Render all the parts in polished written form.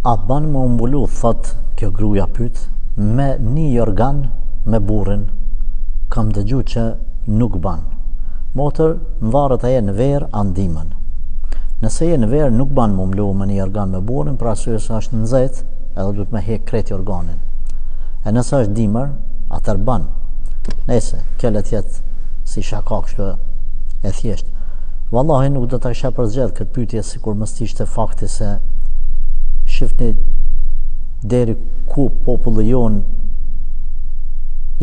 A ban me u mbulu, thot kjo gruja pyt, me një jorgan me burrin, kam dëgju që nuk ban. Motër, mvaret a je në verë a në dimën. Nëse je në verë, nuk ban me u mbulu me një jorgan me burrin, për arsye se është nxehtë, edhe duhet me hek krejt jorganin. E nëse është dimër, atëherë ban. Nëse, kjo le të jetë si shaka kështu e thjeshtë. Vallahi nuk do ta kisha përzgjedh këtë pyetje sikur mos të ishte fakti se shifni deri ku populli jonë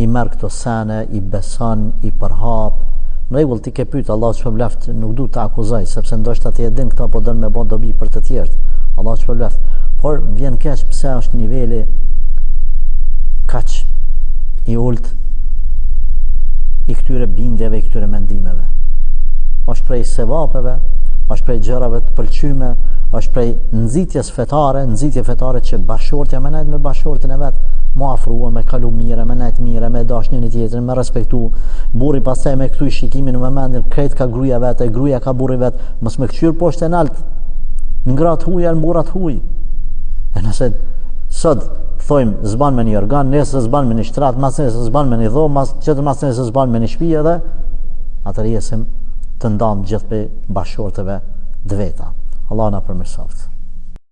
i merr këto sene, i beson, i përhap. Në rregull ti ke pyet Allahu të shpërbleft, nuk du të akuzoj, sepse ndoshta ti e din këto po don me bë dobi për të tjerët. Allahu të shpërbleft. Por më vjen keq pse është niveli kaq i ulët i këtyre bindjeve, i këtyre mendimeve. Është prej sevapeve, është prej gjërave të pëlqyme, është prej nxitjes fetare, nxitje fetare që bashkëshortja me nejt me bashkëshortin e vet, m'u afru, me kalu mirë, me nejt mirë, me dash njëri tjetrin, me respektu. Burri pastaj me kthy shikimin me mendjen krejt ka gruaja vet, e gruaja ka burri vet, mos me kqyr poshtë e nalt. Në gratë huja, në burrat huj. E nëse sot thojmë s'ban me një jorgan, nesër s'ban me një shtrat, mas nesër s'ban me një dhomë, mas tjetër mas nesër s'ban me një shtëpi edhe atëherë jesim të ndamë gjithë prej bashkëshortëve të veta. Allahu na përmirësoftë.